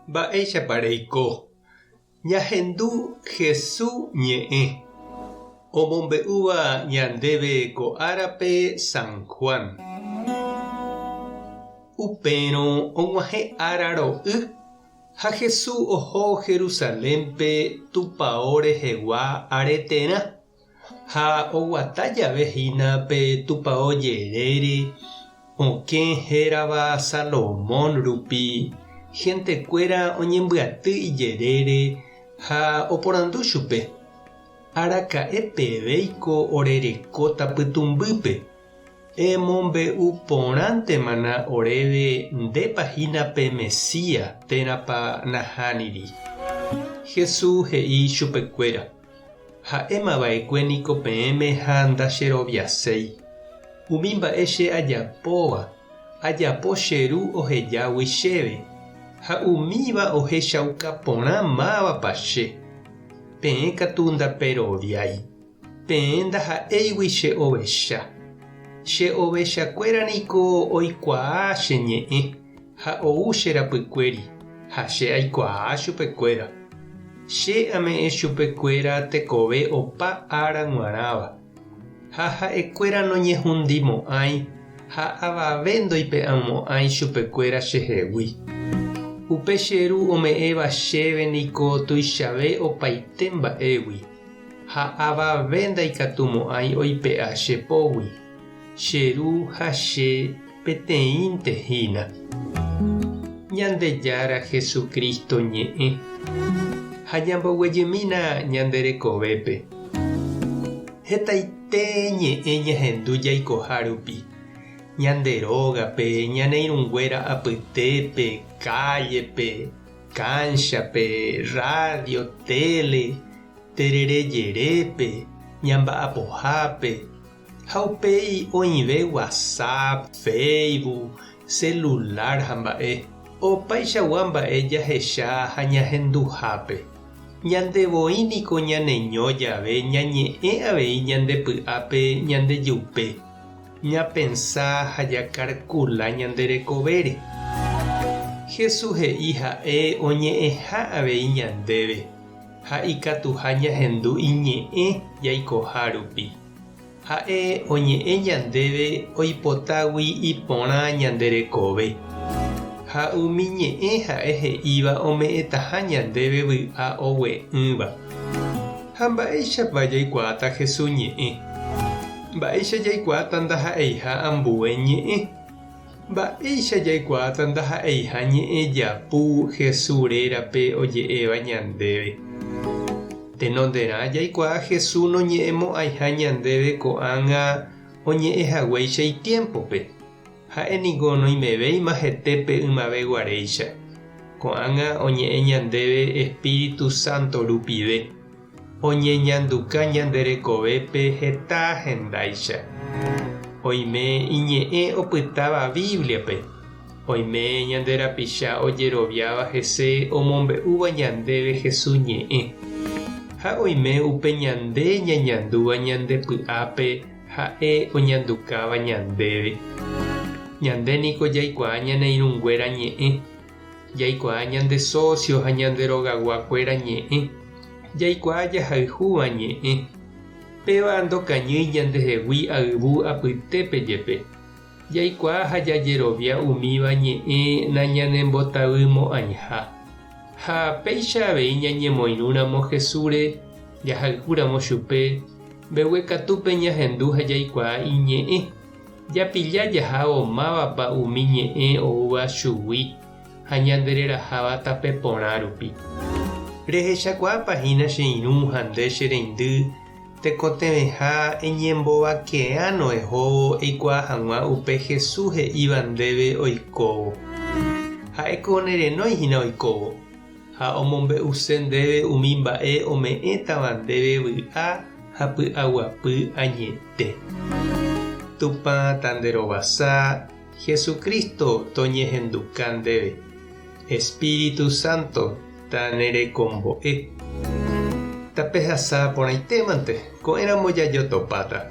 Mba'éichapa reiko? Ñahendu Hesu ñe'ẽ, omombe'úva ñandéve ko árape San Juan. Upérõ og̃uahẽ ára ro'y ha Hesu oho Jerusalénpe tupao rehegua areterã. Ha oguata jave hína pe tupao jerére okẽ hérava Salomón rupi, hentekuéra oñembyaty ijerére ha oporandu chupe, Araka'e pevéiko ore rekóta pytũmbýpe? Emombe'u porãntemana oréve ndépa hína pe Mesías térãpa nahániri. Jesús he'i chupekuéra. Ha'éma va'ekue niko peẽme ha ndacheroviaséi. Umi mba'e che ajapóva, ajapo che Ru ohejágui chéve, ha umíva ohechauka porã mávapa che. Peẽ katu ndaperoviái. Peẽ ndaha'éigui che ovecha. Che ovechakuéra niko oikuaa che ñe'ẽ. Ha ou che rapykuéri, ha che aikuaa chupekuéra. Che ame'ẽ chupekuéra tekove opa ára g̃uarãva, ha ha'ekuéra noñehundimo'ãi ha avave ndoipe'amo'ãi chupekuéra chehegui. Upe che Ru ome'ẽva chéve niko tuichave opaite mba'égui, ha avave ndaikatumo'ãi oipe'a che pógui. Che Ru ha che peteĩnte hína. Ñandejára Jesucristo ñe'ẽ. Ha ñamboguejymína ñande rekovépe. Hetaite ñe'ẽ ñahendu jaikoha rupi, ñande rógape, ñane irũnguéra apytépe, kállepe, kánchape, rrádio, téle, terere jerépe, ñamba'apohápe, Ha upéi oĩve WhatsApp, Facebook, celular ha mba'e. Opaichagua mba'e jahecha ha ñahenduhápe. Ñande voi niko ñaneño jave ñañe'ẽ avei ñande py'ápe ñandejupe, ñapensa ha jakarkula ñande rekovére. Jesús he'i ha'e oñe'ẽha avei ñandéve ha ikatuha ñahendu iñe'ẽ jaikoha rupi. Ha'e oñe'ẽ ñandéve oipotágui iporã ñande rekove. Ha umi ñe'ẽ ha'e he'íva ome'ẽtaha ñandéve vy'a ogue'ỹva. Ha mba'éichapa jaikuaáta Jesús ñe'ẽ? Mba'éicha jaikuaáta ndaha'eiha ambue ñe'ẽ? Mba'éicha jaikuaáta ndaha'eiha ñe'ẽ japu Jesús rérape oje'éva ñandéve? Tenonderã jaikuaa Jesús noñe'ẽmo'ãiha ñandéve ko'ág̃a oñe'ẽ haguéicha itiémpope. Ha'e ningo noimevéima hetépe ymave guaréicha. Ko'ág̃a oñe'ẽ ñandéve espíritu sánto rupive. Oñeñanduka ñande rekovépe heta hendáicha. Oime iñe'ẽ opytáva Bíbliape, oime ñande rapicha ojeroviáva hese omombe'úva ñandéve Jesús ñe'ẽ, ha oime upe ñande ñañandúva ñande py'ápe ha'e oñandukáva ñandéve. Ñande niko jaikuaa ñane irũnguéra ñe'ẽ. Jaikuaa ñande socio ha ñande rogaguakuéra ñe'ẽ. Jaikuaa jahayhúva ñe'ẽ. Péva ndokañýi ñandehegui ayvu apytépe jepe. Jaikuaa ha jajerovia umíva ñe'ẽ nañanembotavymo'ãiha. Ha péicha avei ñañemoirũramo Jesúsre, jahayhúramo chupe, mbeguekatúpe ñahendu ha jaikuaa iñe'ẽ. Japilla jahávo mávapa umi ñe'ẽ oúva chugui ha ñandereraháva tape porã rupi. Rehechakuaápa hína che irũ ha nde che reindy tekotevẽha eñembovakeáno ehóvo eikuaa hag̃ua upe Jesús he'íva ndéve oikóvo. Ha'éko nerenói hína oikóvo, ha omombe'use ndéve umi mba'e ome'ẽtava ndéve vy'a ha py'aguapy añete. Tupã tanderovasa, Jesucristo toñehenduka ndéve, Espíritu Santo tanerekombo'e. Tapehasa porãitémante, ko'ẽramo jajotopáta.